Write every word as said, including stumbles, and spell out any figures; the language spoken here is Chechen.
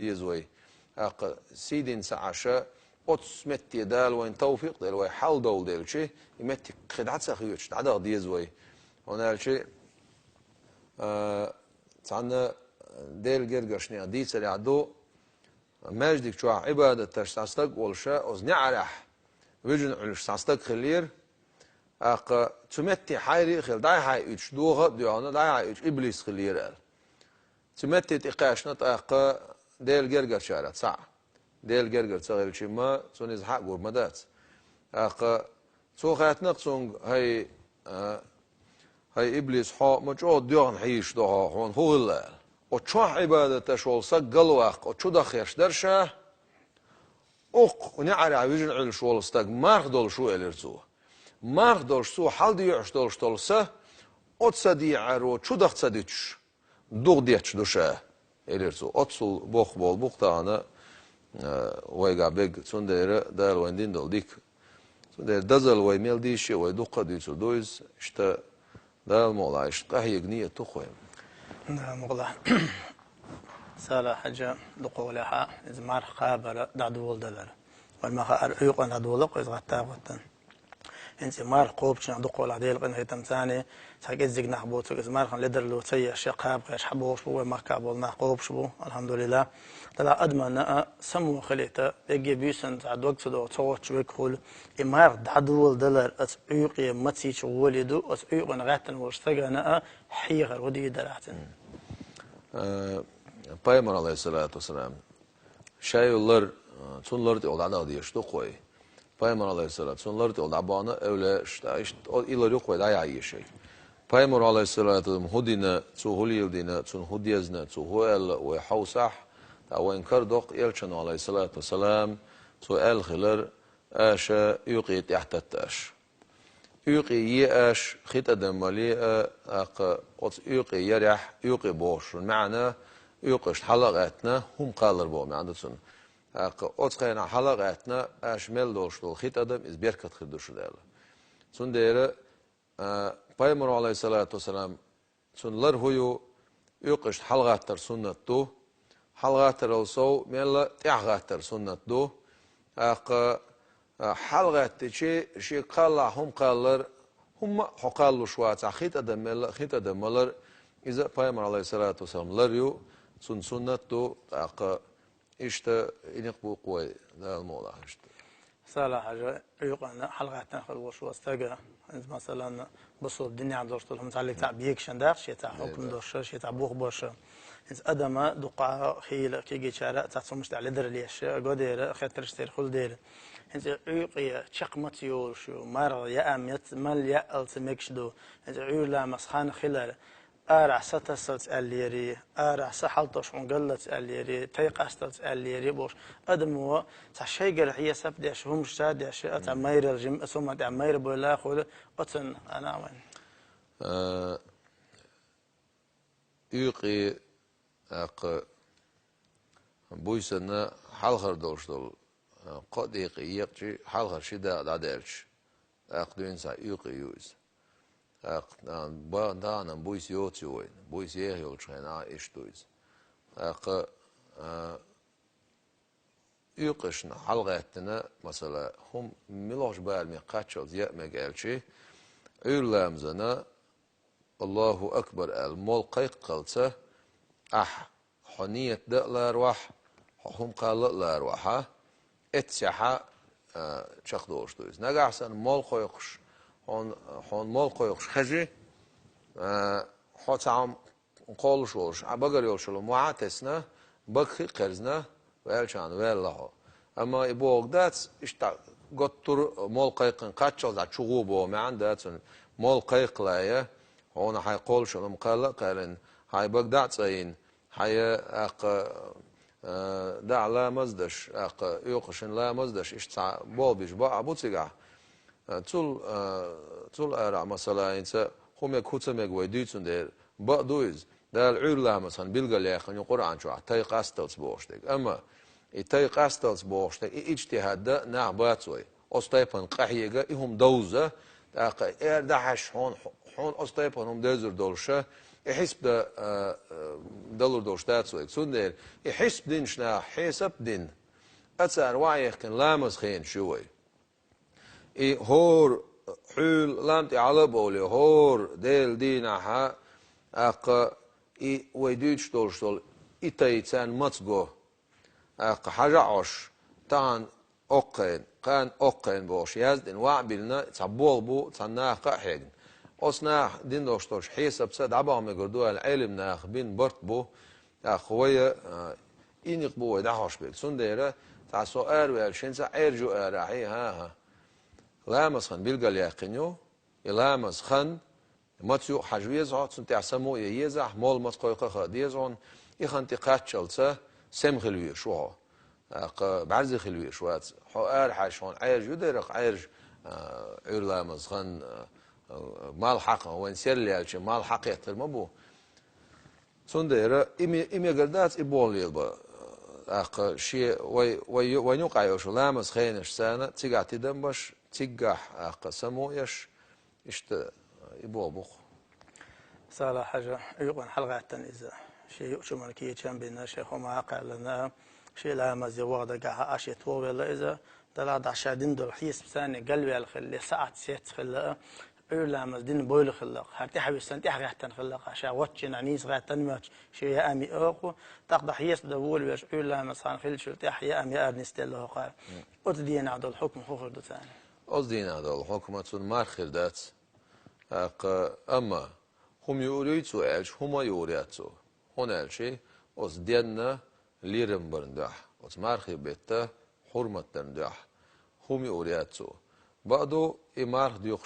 деза вай. ТӀаккха сийдина ца Ӏаш, оццу метте Дала вайна тавфикъ делла, вай хьалдовла делчи, и метте кхин дӀа ца хьоьжуш, дӀадаха деза вай. ХӀунда аьлча, а, цхьанна Делан гергарчех дийцарехь ду, маьждиг чохь Ӏибадаташ цхьа стаг волуш, оцу неӀарехь вижина Ӏуьллуш цхьа стаг хиллера, тӀаккха цу метте хьайре а хилла, дӀай-хьай уьдуш, доха а доьхна, дӀай-хьай уьдуш иблис хиллера аьлла. Цу метте тӀекхаьчна тӀаккха Делан гергарчарах цхьаъ. Делан гергара ца хилча-м, цунна иза хьа а гур ма дац. ТӀаккха цо хаьттина-кх цуьнга: «ХӀай, а, хӀай иблис, хьо ма чӀогӀа доьхна хьийзаш ду хьо, хьуна хӀун хилла?» — аьлла. Оцу чохь Ӏибадаташ волу стаг галваккха, оцу чу даха гӀерташ дара ша, оцу неӀарехь вижина Ӏуьллуш волу стаг марха долуш ву, элира цо. Марха долуш цо хьалдоьхуш долуш долу са, оцу са дехьаро чу даха ца дуьтуш, духадетташ ду ша, элира цо. Оццул боккха болу бу-кх тахана, а, вайгахь берг, цундела Дала вайна дина долу дика. Цундела дозалла вай мел дийшча а, вай дуккха а дуьйцур ду иза, иштта Дала мукъ лахь, иштта къахьега нийят ду-кх вай. Дала мукъ лахь. Салахь-Хьаьжа, дукха гӀолехь иза марха кхабар дӀадоладалар. Вайн ма хаара, Ӏуьйкъана дӀадолу-кх иза гӀатта а гӀоттана. ХӀинца и марха кхобучу нах дукха гӀолехь, Делан къинхетамца, цхьа кӀеззиг нах бу, цуьнга иза мархана ледарло ца еш, я кхаба гӀерташ хьабогӀуш бу, вайн махкахь болу нах кхобуш бу, алхьамдулиллахӀ. Делахь адамна а само хилийта, дерриге буьйсанна цхьа дог ца догӀу, ца гӀоттуш верг хуьлу. И марха дӀадоладалар оцу Ӏуьйкъе мацийча гӀоле ду, оцу Ӏуьйкъана гӀаьттина волчу стагана а хьехар хӀун дийр дара ахь цуьнан? Э, Пайхамар, Ӏалайхиссалату вассалам, ша йолу лар, цунна лар тӀехула дӀадаха дезаш ду-кх вай. Пайхамар, Ӏалайхиссалату, цунна лар тӀехула дӀабахана эвлаяаш, тӀаккха иштта и лар ю-кх вай дӀаяхьа езаш. Пайхамар, Ӏалайхиссалату, хӀун дина, цо хӀун леладина, цунна хӀун дезна, цо хӀун аьлла вай хьовсахь, тӀаккха вайна карадоккху элчано, Ӏалайхиссалату вассалам, цо аьлла хилар: «Аша Ӏуьйкъе тӀаьхьататташ». Ӏуьйкъе е аша, хи тӀадам ма ле а, тӀаккха оцу Ӏуьйкъе ярехь, Ӏуьйкъе бохучун маьӀна, Ӏуьйкъашна хьала а гӀаьттина, хӀума кхаллар боху маьӀна ду цунна. ТӀаккха оцу хенахь хьала а гӀаьттина, аша мел долуш долу хи тӀадам, иза беркат хир ду шуна аьлла. Цундела, а, Пайхамар, Ӏалайхиссалату вассалам, цунна лар хӀун ю? Ӏуьйкъашна хьалагӀаттар суннат ду. ХьалагӀаттарал сов мелла а тӀаьхьагӀаттар суннат ду. ТӀаккха, а, хьалагӀаьттича, шега кхаллахь хӀума кхаллар, хӀумма а хьо кхаллуш вацахь, хи тӀадам мелла а хи тӀадам ма лар, иза а Пайхамар, Ӏалайхиссалату вассалам, лар ю, цунна суннат ду, тӀаккха Иштта и некъ бу-кх вай, Дала мукъ лахь, иштта. Салахь-Хьаьжа, Ӏуьйкъана хьалагӀаьттина хила волуш волу стаг, хӀинца, масалан, бусалба динехь долуш долу хӀума цхьаллиг цхьаъ бегашна даккха, шен цхьа хьукам долуш, шен цхьа бух болуш. ХӀинца адам дуккха а хийла кегийчара цхьацца хӀуманаш тӀехь ледар леш, годера, хеттарш церан хуьлу дела. ХӀинца и Ӏуьйкъе чекх маца йолуш ю, марха яа меца, мел яал ца мегаш ду. ХӀинца Ӏуьйра ламаз хан хилар, арахь са тасалц аьллера, арахь са хьалтош хьуна галлалц аьллера, тай къасталц аьллера бохуш, адамо цхьа шайгара хьесап деш, хӀумаш ца деш, а цхьа майрал жим, а сумма тӀехь майра бойла а хуьлу, оцунна къинхьа вайн. Э, Ӏуьйкъе, тӀаккха, буьйсанна хьалхара долуш долу, э, кхо декъе екъчи, хьалхара ши дакъа дӀадаьлча, тӀаккха дуьйна цхьа Ӏуьйкъе ю иза. ТӀаккха, а, ба-, даханан буьйса йоцу ю вайна. Буьйса еха йолчу хенахь иштта ду иза. ТӀаккха, а, Ӏуьйкъашна хьалагӀаьттина, масала, хӀума муьлхачу бараме кхаччалц яа мега аьлчи, Ӏуьйра ламазана «Аллаху акбар» аьлла, молла кхайкхалца, ахь хьо нийят дан а ларвахь, хьо хӀума кхалла а ларвахьа, эццехьа, а, чекхдолуш ду иза. Нагахь санна молла кхойкхуш, хьуна, хьуна молла кхойкхуш хезчи, а, хьо цхьа хӀума кхоллуш волуш, а багара йолуш йолу мохь а тесна, бага хи а кхерзна, ваьллачарна ваьлла хьо. Амма и бохург дац, иштта готтур молла кхайкхина кхаччалц дӀа чу гӀо боху маьӀна дац цуьнан. Молла кхайкхале, хьуна хьайн кхоллуш йолу хӀума кхалла а кхаьллина, хьайн бага дӀа а цӀанйина, хьайн, тӀаккха, э, дӀа ламаз деш, тӀаккха Ӏуьйкъашна ламаз деш, иштта цхьа болх беш бакъахь бу цигахь. Э, цул, э, цул арахь, масала, хӀинца хӀун мега, хӀун ца мега вай дуьйцун дела, бакъ ду иза. Дала Ӏуьйра ламаз хан билгалъяьккхина ю Къуръан чохь, тай къасталц бохуш дерг. Амма и тай къасталц бохуш дерг, и иджтихӀад дан нах бац вай. Оцу тайпана къахьега, и хӀума довза, тӀаккха эр дахьаш хьуна, хьуна оцу тайпана хӀума девзар долуша, И хьисап да, а, а, далур долуш дац вайга. Цундела и хьисап динчу наха хьесап а дина, а цара ваьхкина ламаз хенаш ю вай. И хӀора хьуьлла лам тӀе Ӏала а бовлий, хӀора Делан дийнахьа, тӀаккха и вай дуьйцуш долуш долу и тай царна маца го. ТӀаккха хьажа а Ӏаш, тахана оккхайна, кхана оккхайна бохуш, яздина ваӀ а биллина, цхьа болх бу, цхьана нахах а хьегна. Оцу наха дина долуш долчу хьесапца дӀабаха мегар ду аьлла, Ӏелим наха бина барт бу, тӀаккха вай, а, и никъ бу вай дӀахьош берг. Цундела, цхьа со араваьлла, шен ца Ӏаьржа ю арахьий, хӀан-хӀа. Ламаз хан билгалъяьккхина ю, и ламаз хан, маца юкъа хьажа веза хьо, цунна тӀехь само а е езахь, молла маца кхойкхуш а деза хьуна, и хан тӀе кхаччалца сема хила везаш ву хьо. ТӀаккха бӀаьрзе хила везаш вац. Хьо арахьаьжча хьуна Ӏаьржа ю дерриг, Ӏаьржа, а, Ӏуьйра ламаз хан, а, а, мал хьакха, вайн серла яьлча мал хьакхеттар ма бу. Цундела и ме-, и мегар дац, и болх лелабан. ТӀаккха шен вай, вай ю-, вайн юкъахь йолчу ламаз хенаш царна цигахь тидам беш, цигахь, тӀаккха само а еш, иштта и болх бу-кх. Сала-Хьажа, Ӏуьйкъана хьалагӀаьттина иза. Шен юучу хӀуманна кечам а бина, шен хӀума а кхаьллина, шен ламазе ваха дагахь а, шен тохавелла иза. Делахь а ша дина долу хьесап санна галваьлла хилла, саӀат сецна хилла, Ӏуьйра ламаз дина бевлла хилла, хӀара тӀаьхьа висина, тӀаьхьа гӀаьттина хилла, ша воччина нийса гӀаьттина моьттуш, шен яа а ма йоьду, тӀаккха дӀа хьесап дан волавелча, Ӏуьйра ламаз хан хиллачул тӀаьхьа яа а ма яра нисделла хӀокхара. Оцу дийнахь долу хӀукма хӀун хир ду царна? Оцу дийнахь долу хӀукма цунна марха хир дац. ТӀаккха, амма хӀума юур юй цо аьлча, хӀума а юур яц цо. ХӀунда аьлча оцу денна лерам барна дуьхьа, оцу мархин беттан хьурмат дарна дуьхьа хӀума юур яц цо. Бакъду, и марха доьхуш